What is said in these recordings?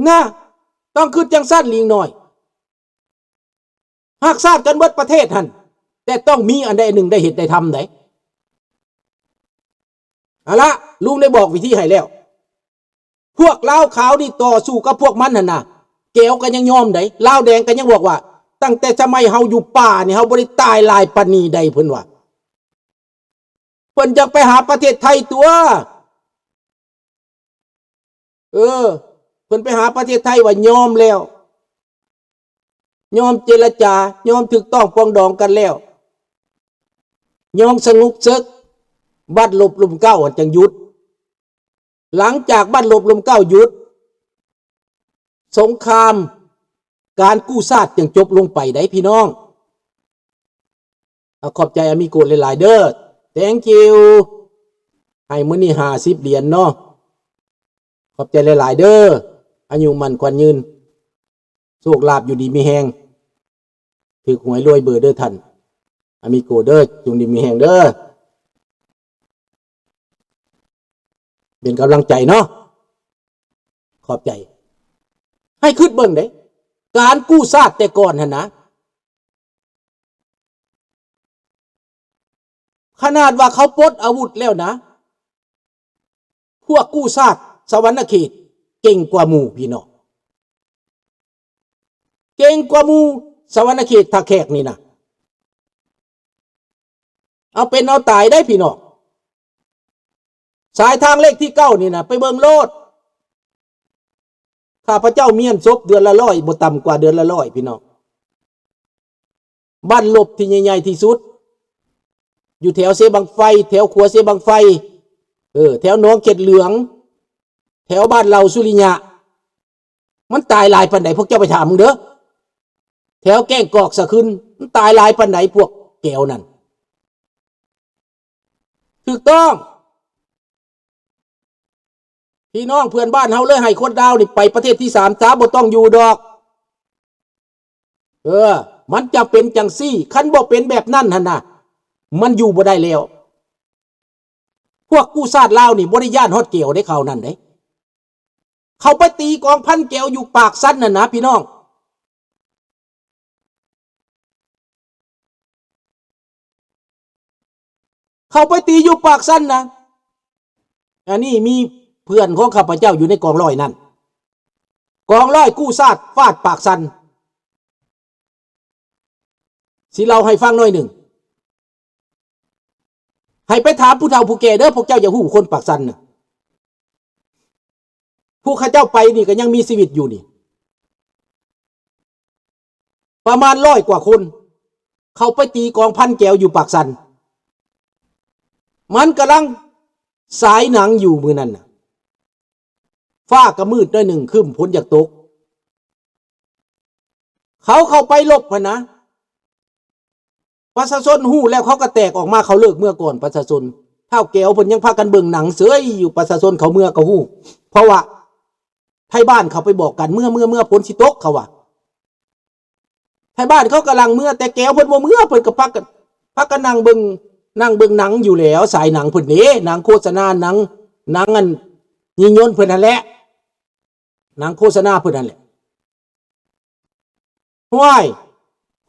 ນະ ຕ້ອງຄິດຈັ່ງຊັ້ນ ລິງນ້ອຍ. ຮັກຊາດກັນເບິດປະເທດຫັ້ນ ແຕ່ຕ້ອງມີອັນໃດອັນໜຶ່ງໄດ້ເຮັດໄດ້ທຳໃດ໋. ເອົາລະ ລຸງໄດ້ບອກວິທີໃຫ້ແລ້ວ. ພວກລາວຂາວນີ້ຕໍ່ສູ້ກັບພວກມັນຫັ້ນນະ ແກວກໍຍັງຍອມໃດ໋. ລາວແດງກໍຍັງບອກວ່າ ຕັ້ງແຕ່ສະໄໝເຮົາຢູ່ປ່ານີ້ ເຮົາບໍ່ໄດ້ຕາຍຫຼາຍປານນີ້ໃດ໋ ເພິ່ນວ່າ. ເພິ່ນຈະໄປຫາປະເທດໄທຕົວະ. ເອີ ເພິ່ນໄປຫາປະເທດໄທວ່າຍອມແລ້ວ, ຍອມເຈລະຈາ, ຍອມຖືກຕ້ອງປອງດອງກັນແລ້ວ, ຍອມສະຫງົບເສິກ, ບັດລົບລົມເກົ້າຫັ້ນຈັ່ງຢຸດ. ຫຼັງຈາກບັດລົບລົມເກົ້າຢຸດ, ສົງຄາມ ການກູ້ຊາດຈຶ່ງຈົບລົງໄປໄດ໋ພີ່ນ້ອງ. ເອົາ ຂອບໃຈອາມິໂກະຫຼາຍໆເດີ. Thank you. ໃຫ້ມື້ນີ້ຫ້າສິບຫຼຽນເນາະ. ຂອບໃຈຫຼາຍໆເດີ. ອາຍຸໝັ້ນຂວັນຍືນ. ໂຊກລາບຢູ່ດີມີແຮງ. ຖືກຫວຍລວຍເບີເດີທ່ານອາມິໂກະເດີ. ຈົ່ງດີມີແຮງເດີ. ເປັນກຳລັງໃຈເນາະ. ຂອບໃຈ. ໃຫ້ຄິດເບິ່ງເດ້ ການກູ້ຊາດແຕ່ກ່ອນຫັ້ນນະ ຂະໜາດວ່າເຂົາປົດອາວຸດແລ້ວນະ, ພວກກູ້ຊາດສະຫວັນນະເຂດເກັ່ງກວ່າໝູ່ພີ່ນ້ອງ. ເກັ່ງກວ່າໝູ່ສະຫວັນນະເຂດທ່າແຂກນີ້ນະ. ເອົາເປັນເອົາຕາຍໄດ໋ພີ່ນ້ອງ. ສາຍທາງເລກທີເກົ້ານີ້ນະ ໄປເບິ່ງໂລດ. ຂ້າພະເຈົ້າມ້ຽນສົບເດືອນລະຮ້ອຍ, ບໍ່ຕ່ຳກວ່າເດືອນລະຮ້ອຍພີ່ນ້ອງ. ບັ້ນລົບທີ່ໃຫຍ່ໆທີ່ສຸດ ຢູ່ແຖວເຊບັ້ງໄຟ, ແຖວຂົວເຊບັ້ງໄຟ, ເອີ ແຖວໜອງເຂດເຫຼືອງ, ແຖວບ້ານເຫຼົ່າສຸລິຍະ. ມັນຕາຍຫຼາຍປານໃດ ພວກເຈົ້າໄປຖາມເບິ່ງເດີ. ແຖວແກ້ງກອກສະຂຶນ ມັນຕາຍຫຼາຍປານໃດ ພວກແກວນັ້ນ. ຖືກຕ້ອງ. ພີ່ນ້ອງເພື່ອນບ້ານເຮົາເລີຍໃຫ້ຄົນລາວນີ້ໄປປະເທດທີສາມຊະ ບໍ່ຕ້ອງຢູ່ດອກ. ເອີ ມັນຈະເປັນຈັ່ງຊີ້. ຄັນບໍ່ເປັນແບບນັ້ນຫັ້ນນະ ມັນຢູ່ບໍ່ໄດ້ແລ້ວ. ພວກກູ້ຊາດລາວນີ້ບໍ່ໄດ້ຢ້ານຮອດແກວເດ້ ຄາວນັ້ນເດ້. ເຂົາໄປຕີກອງພັນແກວຢູ່ປາກຊັນຫັ້ນນະ ພີ່ນ້ອງ. ເຂົາໄປຕີຢູ່ປາກຊັນນະ. ອັນນີ້ມີເພື່ອນຂອງຂ້າພະເຈົ້າຢູ່ໃນກອງຮ້ອຍນັ້ນ. ກອງຮ້ອຍກູ້ຊາດຟາດປາກຊັນ. ຊິເລົ່າໃຫ້ຟັງໜ້ອຍໜຶ່ງ. ໃຫ້ໄປຖາມຜູ້ເຖົ້າຜູ້ແກ່ເດີ, ພວກເຈົ້າຢາກຮູ້ຄົນປາກຊັນນະ. ພວກເຂົາເຈົ້າໄປນີ້ກໍຍັງມີຊີວິດຢູ່ນີ້ ປະມານຮ້ອຍກວ່າຄົນ ເຂົ້າໄປຕີກອງພັນແກວຢູ່ປາກຊັນ. ມັນກຳລັງສາຍໜັງຢູ່ມື້ນັ້ນນະ. ຟ້າກໍມືດໜ້ອຍໜຶ່ງ, ຄຶ້ມ, ຝົນຢາກຕົກ. ເຂົາເຂົ້າໄປລົບຫັ້ນນະ. ປະຊາຊົນຮູ້ແລ້ວເຂົາກໍແຕກອອກມາ, ເຂົາເລີກເມືອກ່ອນປະຊາຊົນ. ທ້າວແກວເພິ່ນຍັງພາກັນເບິ່ງໜັງເສີຍຢູ່, ປະຊາຊົນເຂົາເມືອກໍຮູ້. ເພາະວ່າໄທບ້ານເຂົາໄປບອກກັນ, ເມືອ, ເມືອ, ເມືອ, ຝົນຊິຕົກ, ເຂົາວ່າ. ໄທບ້ານເຂົາກຳລັງເມືອ, ແຕ່ແກວເພິ່ນບໍ່ເມືອ, ເພິ່ນກໍພາກັນ, ພາກັນນັ່ງເບິ່ງ, ນັ່ງເບິ່ງໜັງຢູ່ແລ້ວ, ສາຍໜັງເພິ່ນເດ້, ໜັງໂຄສະນາ, ໜັງ, ໜັງອັນຍິນຍົນເພິ່ນຫັ້ນແຫຼະ, ໜັງໂຄສະນາເພິ່ນຫັ້ນແຫຼະ. ຫ້ວຍ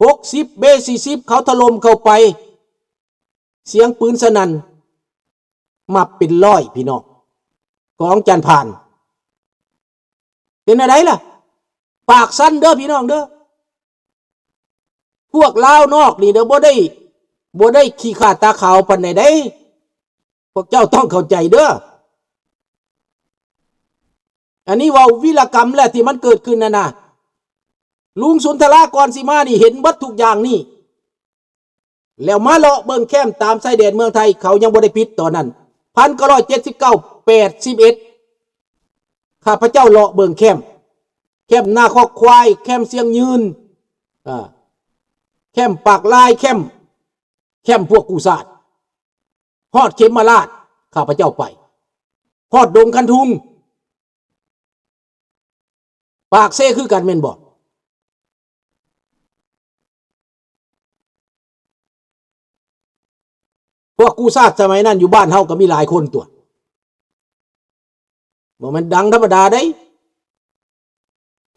ຫົກສິບ ເບ ສີ່ສິບ ເຂົາຖະຫຼົ່ມເຂົ້າໄປ, ສຽງປືນສະໜັ່ນ ມັບເປັນຮ້ອຍ ພີ່ນ້ອງ, ກອງຈັນຜ່ານ. ເປັນແນວໃດລະ? ປາກຊັນເດີ ພີ່ນ້ອງເດີ. ພວກລາວນອກນີ້ເດີ ບໍ່ໄດ້, ບໍ່ໄດ້ຂີ້ຂ້າຕາຂາວປານໃດເດ້. ພວກເຈົ້າຕ້ອງເຂົ້າໃຈເດີ. ອັນນີ້ເວົ້າວິລະກຳແຫຼະທີ່ມັນເກີດຂຶ້ນນັ້ນນະ. ລຸງສຸນທະລາກ່ອນຊິມານີ້ເຫັນເບິດທຸກຢ່າງນີ້. ແລ້ວມາເລາະເບິ່ງແຄມຕາມຊາຍແດນເມືອງໄທ, ເຂົາຍັງບໍ່ໄດ້ປິດຕອນນັ້ນ. ພັນເກົ້າຮ້ອຍເຈັດສິບເກົ້າ ແປດສິບເອັດ ຂ້າພະເຈົ້າເລາະເບິ່ງແຄມ, ແຄມນາຄອກຄວາຍ, ແຄມຊຽງຍືນ, ອາ, ແຄມປາກລາຍ, ແຄມ, ແຄມພວກກູ້ຊາດ. ຮອດເຂັມມະລາດ ຂ້າພະເຈົ້າໄປ, ຮອດດົງຄັນທຸງ, ປາກເຊຄືກັນແມ່ນບໍ່? ພວກກູ້ຊາດສະໄໝນັ້ນຢູ່ບ້ານເຮົາກໍມີຫຼາຍຄົນຕົວະ, ບໍ່ແມ່ນດັງທຳມະດາເດ້.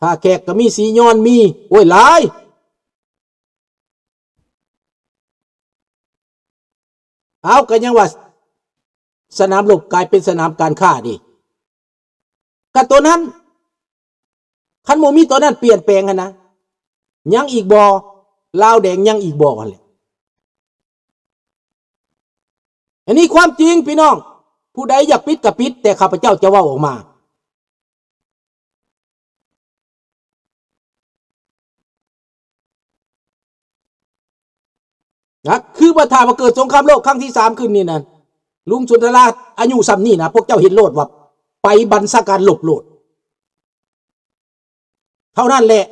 ທ່າແຂກກໍມີ ສີຍອນມີ ໂອ້ຍ ຫຼາຍ. ເອົາ ກໍຍັງວ່າ ສະໜາມລົບກາຍເປັນສະໜາມການຄ້າເດ. ກໍຕົວນັ້ນ ຄັນບໍ່ມີຕົວນັ້ນປ່ຽນແປງຫັ້ນນະ ຍັງອີກບໍ່? ລາວແດງຍັງອີກບໍ່ຫັ້ນແຫຼະ. ອັນນີ້ຄວາມຈິງພີ່ນ້ອງ, ຜູ້ໃດຢາກປິດກໍປິດ, ແຕ່ຂ້າພະເຈົ້າຈະເວົ້າອອກມາ. ນະ ຄືວ່າຖ້າວ່າເກີດສົງຄາມໂລກຄັ້ງທີສາມຂຶ້ນນີ້ນະ ລຸງສຸນທະລາອາຍຸສ່ຳນີ້ນະ ພວກເຈົ້າເຫັນໂລດວ່າໄປບັນຊາການລົບໂລດ ເທົ່ານັ້ນແຫຼະ.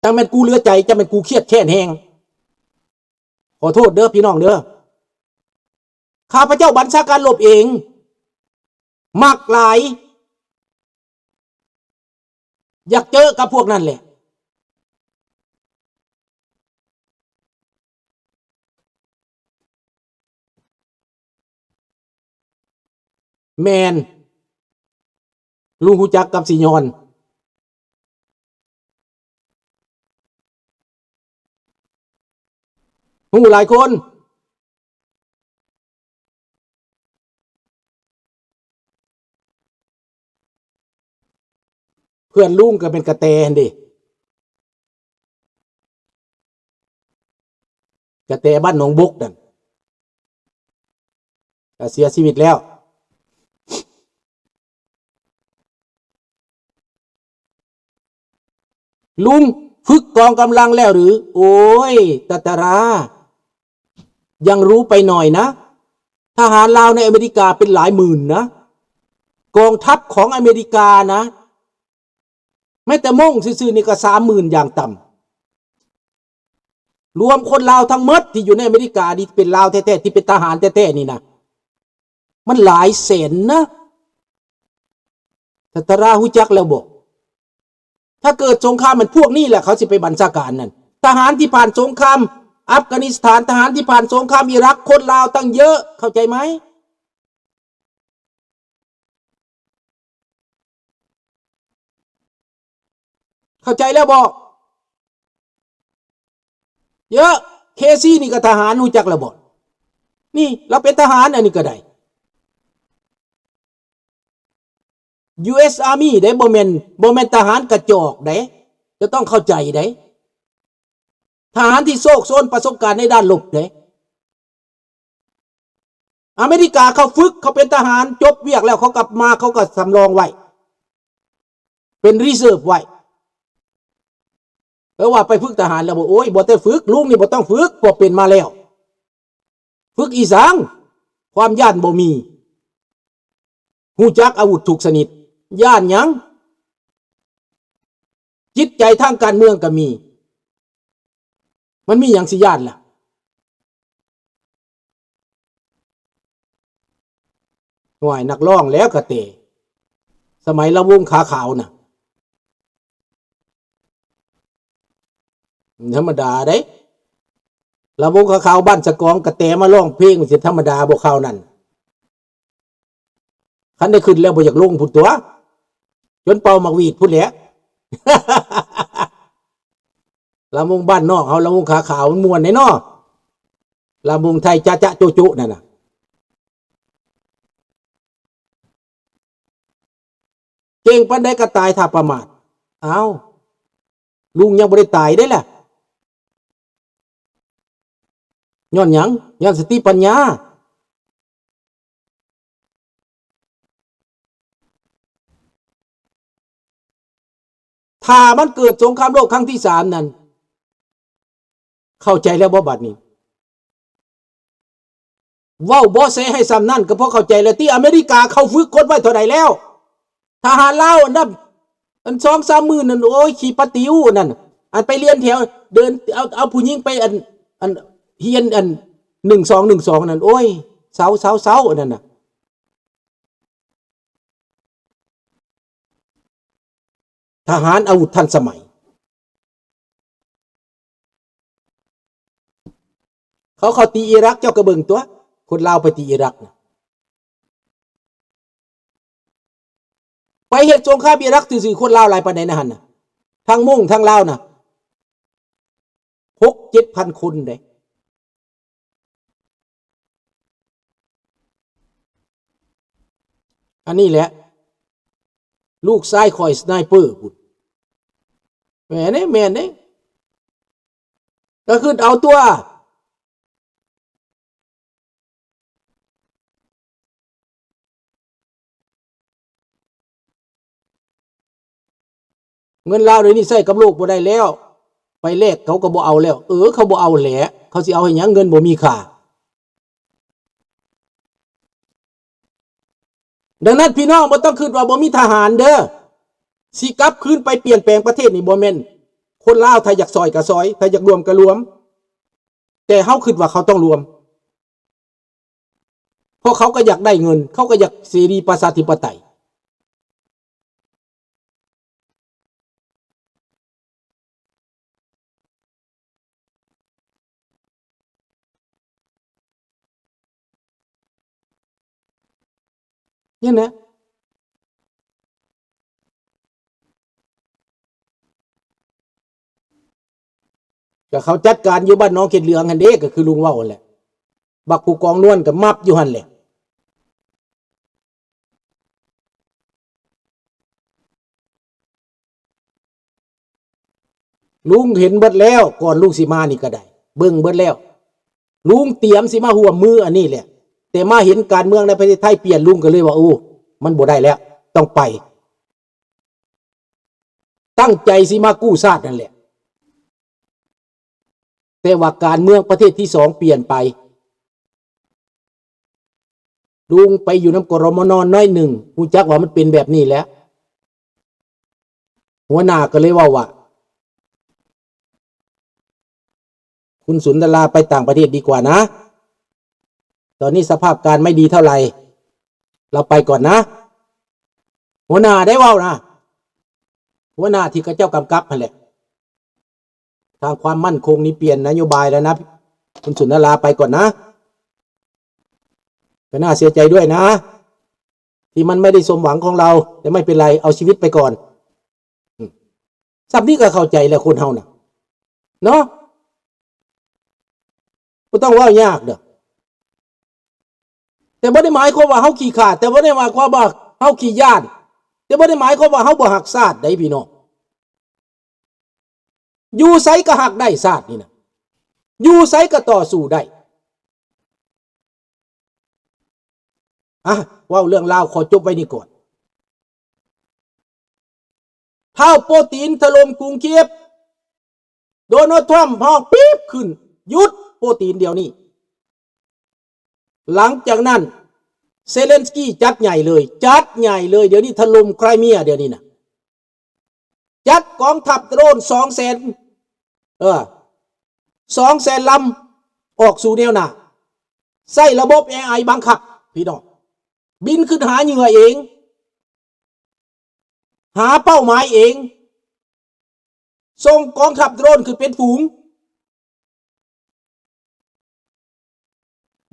ຈັ່ງແມ່ນກູເຫຼືອໃຈ, ຈັ່ງແມ່ນກູຄຽດແຄ້ນແຮງ. ຂໍໂທດເດີພີ່ນ້ອງເດີ, ຂ້າພະເຈົ້າບັນຊາການລົບເອງ ມັກຫຼາຍ ຢາກເຈີກັບພວກນັ້ນແຫຼະ. ແມ່ນ, ລຸງຮູ້ຈັກກັບສີຍອນ. ຮູ້ຫຼາຍຄົນ. ເພື່ອນລຸງກໍເປັນກະແຕຫັ້ນເດ. ກະແຕບ້ານໜອງບົກນັ້ນ ກໍເສຍຊີວິດແລ້ວ. ລຸງຝຶກກອງກຳລັງແລ້ວຫຼື? ໂອ້ຍ ຕາຕາລາ ຍັງຮູ້ໄປໜ້ອຍນະ. ທະຫານລາວໃນອາເມລິກາເປັນຫຼາຍໝື່ນນະ. ກອງທັບຂອງອາເມລິການະ ແມ້ແຕ່ມົ້ງຊື່ໆນີ້ກໍສາມໝື່ນຢ່າງຕ່ຳ. ລວມຄົນລາວທັງໝົດທີ່ຢູ່ໃນອາເມລິການີ້ ທີ່ເປັນລາວແທ້ໆ ທີ່ເປັນທະຫານແທ້ໆນີ້ນະ ມັນຫຼາຍແສນນະ. ທ່ານຕາລາຮູ້ຈັກແລ້ວບໍ່? ຖ້າເກີດສົງຄາມ ມັນພວກນີ້ແຫຼະ ເຂົາຊິໄປບັນຊາການນັ້ນ. ທະຫານທີ່ຜ່ານສົງຄາມອັຟການິສຖານ, ທະຫານທີ່ຜ່ານສົງຄາມອີຣັກ, ຄົນລາວຕັ້ງເຍີະ, ເຂົ້າໃຈໄໝ? ເຂົ້າໃຈແລ້ວບໍ່? ເຍອະ ເຄຊີນີ້ກໍທະຫານ ຮູ້ຈັກແລ້ວບໍ່? ນີ້ລາວເປັນທະຫານ ອັນນີ້ກໍໄດ້. ຢູເອສອາມີເດ້ ບໍ່ແມ່ນ ບໍ່ແມ່ນທະຫານກະຈອກເດ້ ຈະຕ້ອງເຂົ້າໃຈເດ້. ທະຫານທີ່ໂຊກໂຊນປະສົບການໃນດ້ານລົບເດ້. ອາເມລິກາເຂົາຝຶກ ເຂົາເປັນທະຫານ ຈົບວຽກແລ້ວເຂົາກັບມາ ເຂົາກໍສຳລອງໄວ້ ເປັນ reserve ໄວ້. ເອີ ວ່າໄປຝຶກທະຫານແລ້ວບໍ່? ໂອ້ຍ ບໍ່ແຕ່ຝຶກ, ລຸງນີ້ບໍ່ຕ້ອງຝຶກ ເພາະເປັນມາແລ້ວ. ຝຶກອີ່ສັງ? ຄວາມຢ້ານບໍ່ມີ. ຮູ້ຈັກອາວຸດທຸກຊະນິດ, ຢ້ານຫຍັງ? ຈິດໃຈທາງການເມືອງກໍມີ, ມັນມີຫຍັງຊິຢ້ານລະ? ໂອ້ຍ ນັກຮ້ອງແລ້ວກະເຕ ສະໄໝລຳວົງຂາຂາວນະ. ທຳມະດາເດ້ ລຳວົງຂາຂາວບ້ານສະກອງ ກະແຕມາຮ້ອງເພງ ຊິທຳມະດາບໍ່? ຄາວນັ້ນ ຄັນໄດ້ຂຶ້ນແລ້ວບໍ່ຢາກລົງພຸ້ນຕົວະ ຈົນເປົ່າໝາກຫວີດພຸ້ນແຫຼະ. ລຳວົງບ້ານນອກເຮົາ ລຳວົງຂາຂາວ ມັນມ່ວນເດ້ເນາະ. ລຳວົງໄທຈະຈະໂຈະໂຈະນັ້ນນະ. ເກັ່ງປານໃດກໍຕາຍຖ້າປະໝາດ. ອ້າວ ລຸງຍັງບໍ່ໄດ້ຕາຍເດ້ລະ. ຍ້ອນຫຍັງ? ຍ້ອນສະຕິປັນຍາ. ຖ້າມັນເກີດສົງຄາມໂລກຄັ້ງທີສາມນັ້ນ ເຂົ້າໃຈແລ້ວບໍ່ບັດນີ້? ເວົ້າເບາະແສໃຫ້ສ່ຳນັ້ນກໍພໍເຂົ້າໃຈແລ້ວຕິ. ອາເມລິກາເຂົາຝຶກຄົນໄວ້ເທົ່າໃດແລ້ວ? ທະຫານລາວອັນນັ້ນ ອັນສອງສາມໝື່ນນັ້ນ ໂອ້ຍ ຂີ້ປາຕິວອັນນັ້ນ ອັນໄປລຽນແຖວ ເດີນ ເອົາ ເອົາຜູ້ຍິງໄປ ອັນ ອັນ ຮຽນ ອັນ ໜຶ່ງສອງໜຶ່ງສອງນັ້ນ ໂອ້ຍ ເຊົາ ເຊົາ ເຊົາ ອັນນັ້ນນະ. ທະຫານອາວຸດທັນສະໄໝ. ເຂົາເຂົ້າຕີອີຣັກ ເຈົ້າກໍເບິ່ງຕົວະ ຄົນລາວໄປຕີອີຣັກນະ ໄປ ເຮັດສົງຄາມອີຣັກຊື່ໆ ຄົນລາວຫຼາຍປານໃດໃນຫັ້ນນະ? ທັງມົ້ງທັງລາວນະ ຫົກເຈັດພັນຄົນເດ້. ອັນນີ້ແຫຼະ ລູກຊາຍຂ້ອຍສະໄນເປີພຸ້ນ. ແມ່ນເດ້ ແມ່ນເດ້ ກໍຄຶດເອົາຕົວະ. ເງິນລາວດຽວນີ້ໃຊ້ກັບໂລກບໍ່ໄດ້ແລ້ວ ໄປແລກເຂົາກໍບໍ່ເອົາແລ້ວ. ເອີ ເຂົາບໍ່ເອົາແຫຼະ ເຂົາຊິເອົາໃຫ້ຫຍັງ ເງິນບໍ່ມີຄ່າ. ດັ່ງນັ້ນ ພີ່ນ້ອງບໍ່ຕ້ອງຄຶດວ່າບໍ່ມີທະຫານເດີ ຊິກັບຄືນໄປປ່ຽນແປງປະເທດນີ້ ບໍ່ແມ່ນ. ຄົນລາວຖ້າຢາກຊ່ອຍກໍຊ່ອຍ ຖ້າຢາກລວມກໍລວມ ແຕ່ເຮົາຄຶດວ່າເຂົາຕ້ອງລວມ ເພາະເຂົາກໍຢາກໄດ້ເງິນ ເຂົາກໍຢາກເສລີປະຊາທິປະໄຕ. ນີ້ນະ ກໍເຂົາຈັດການຢູ່ບ້ານໜອງເຂດເຫຼືອງຫັ້ນເດ້ ກໍຄືລຸງເວົ້າຫັ້ນແຫຼະ ບັກຜູ້ກອງນວນກໍມັບຢູ່ຫັ້ນແຫຼະ. ລຸງເຫັນເບິດແລ້ວ ກ່ອນລຸງຊິມານີ້ກໍໄດ້ ເບິ່ງເບິດແລ້ວ. ລຸງຕຽມຊິມາຮ່ວມມືອັນນີ້ແຫຼະ ແຕ່ມາເຫັນການເມືອງໃນປະເທດໄທປ່ຽນ ລຸງກໍເລີຍວ່າ ໂອ້ ມັນບໍ່ໄດ້ແລ້ວ ຕ້ອງໄປ. ຕັ້ງໃຈຊິມາກູ້ຊາດນັ້ນແຫຼະ ແຕ່ວ່າການເມືອງປະເທດທີສອງປ່ຽນໄປ. ລຸງໄປຢູ່ນຳ ກລມນ ໜ້ອຍໜຶ່ງ ຮູ້ຈັກວ່າມັນເປັນແບບນີ້ແຫຼະ. ຫົວໜ້າກໍເລີຍເວົ້າວ່າ ຄຸນສຸນດາລາໄປຕ່າງປະເທດດີກວ່ານະ ຕອນນີ້ສະພາບການໄມ່ດີເທົ່າໄຫຼ ລາວໄປກ່ອນນະ. ຫົວໜ້າໄດ້ເວົ້ານະ ຫົວໜ້າທີ່ເຂົາເຈົ້າກຳກັບຫັ້ນແຫຼະ. ທາງຄວາມໝັ້ນຄົງນີ້ປ່ຽນນະໂຍບາຍແລ້ວນະ ຄຸນສຸນດາລາໄປກ່ອນນະ. ກໍໜ້າເສຍໃຈດ້ວຍນະ ທີ່ມັນໄມ່ໄດ້ສົມຫວັງຂອງລາວ ແຕ່ໄມ່ເປັນໄລ ເອົາຊີວິດໄປກ່ອນ. ອືມ ສ່ຳນີ້ກໍເຂົ້າໃຈແລ້ວ ຄົນເຮົານະ ເນາະ ບໍ່ຕ້ອງເວົ້າຍາກເດີ້. ແຕ່ບໍ່ໄດ້ໝາຍຄວາມວ່າເຮົາຂີ້ຂາດ ແຕ່ບໍ່ໄດ້ໝາຍຄວາມວ່າເຮົາຂີ້ຢ້ານ ແຕ່ບໍ່ໄດ້ໝາຍຄວາມວ່າເຮົາບໍ່ຮັກຊາດໃດ໋ ພີ່ນ້ອງ. ຢູ່ໃສກໍຮັກໄດ້ຊາດນີ້ນະ ຢູ່ໃສກໍຕໍ່ສູ້ໄດ້. ອ່ະ ເວົ້າເລື່ອງລາວຂໍຈົບໄວ້ນີ້ກ່ອນ. ທ້າວໂປຕີນຖະຫຼົ່ມກຸງຄຽບ ໂດນັລ ທຣຳຮ້ອງປີບຂຶ້ນ ຢຸດໂປຕີນດຽວນີ້. ຫຼັງຈາກນັ້ນ ເຊເລັນສກີຈັດໃຫຍ່ເລີຍ ຈັດໃຫຍ່ເລີຍ ດຽວນີ້ຖະຫຼົ່ມໄຄຣເມຍ ດຽວນີ້ນະ ຈັດກອງທັບໂດຣນສອງແສນ ເອີ ສອງແສນລຳ ອອກສູ່ແນວໜ້າ ໃຊ້ລະບົບເອໄອບັງຄັບ ພີ່ນ້ອງ ບິນຂຶ້ນຫາເຫຍື່ອເອງ ຫາເປົ້າໝາຍເອງ ສົ່ງກອງທັບໂດຣນຂຶ້ນເປັນຝູງ.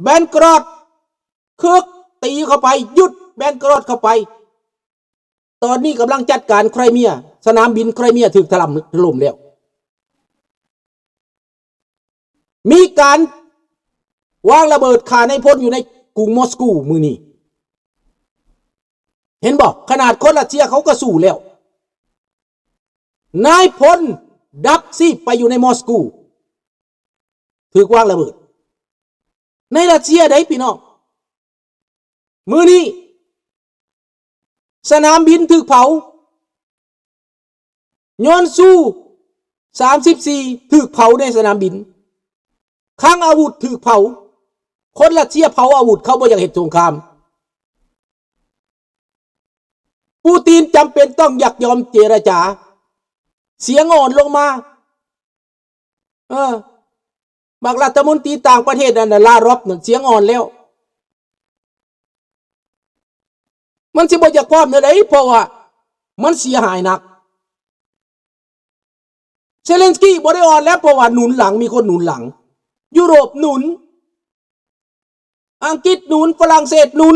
ແບນກຣອດ ຄຶກຕີເຂົ້າໄປ ຢຸດແບນກຣອດເຂົ້າໄປ. ຕອນນີ້ກຳລັງຈັດການໄຄຣເມຍ ສະໜາມບິນໄຄຣເມຍຖືກຖະລ່ຳ ຖະຫຼົ່ມແລ້ວ. ມີການວາງລະເບີດຂ້ານາຍພົນຢູ່ໃນກຸງມອສກູມື້ນີ້ ເຫັນບໍ່? ຂະໜາດຄົນຣັດເຊຍເຂົາກໍສູ້ແລ້ວ. ນາຍພົນດັບຊີບໄປຢູ່ໃນມອສກູ ຖືກວາງລະເບີດ ໃນຣັດເຊຍໃດ໋ ພີ່ນ້ອງ. ມື້ນີ້ສະໜາມບິນຖືກເຜົາ. ໂຍນຊູ ສາມສິບສີ່ ຖືກເຜົາໃນສະໜາມບິນ. ຄັງອາວຸດຖືກເຜົາ. ຄົນຣັດເຊຍເຜົາອາວຸດ, ເຂົາບໍ່ຢາກເຮັດສົງຄາມ. ປູຕິນຈຳເປັນຕ້ອງຢາກຍອມເຈລະຈາ. ສຽງອ່ອນລົງມາ. ເອີ ບັກລັດຖະມົນຕີຕ່າງປະເທດນັ້ນນະ ລາຣອບນັ້ນ ສຽງອ່ອນແລ້ວ. ມັນຊິບໍ່ຢາກພ້ອມແນວໃດ ເພາະວ່າມັນເສຍຫາຍໜັກ. ເຊເລັນສກີບໍ່ໄດ້ອ່ອນແລ້ວ ເພາະວ່າໜູນຫຼັງ, ມີຄົນໜູນຫຼັງ. ຢູໂຣບໜູນ, ອັງກິດໜູນ, ຝຣັ່ງເສດໜູນ.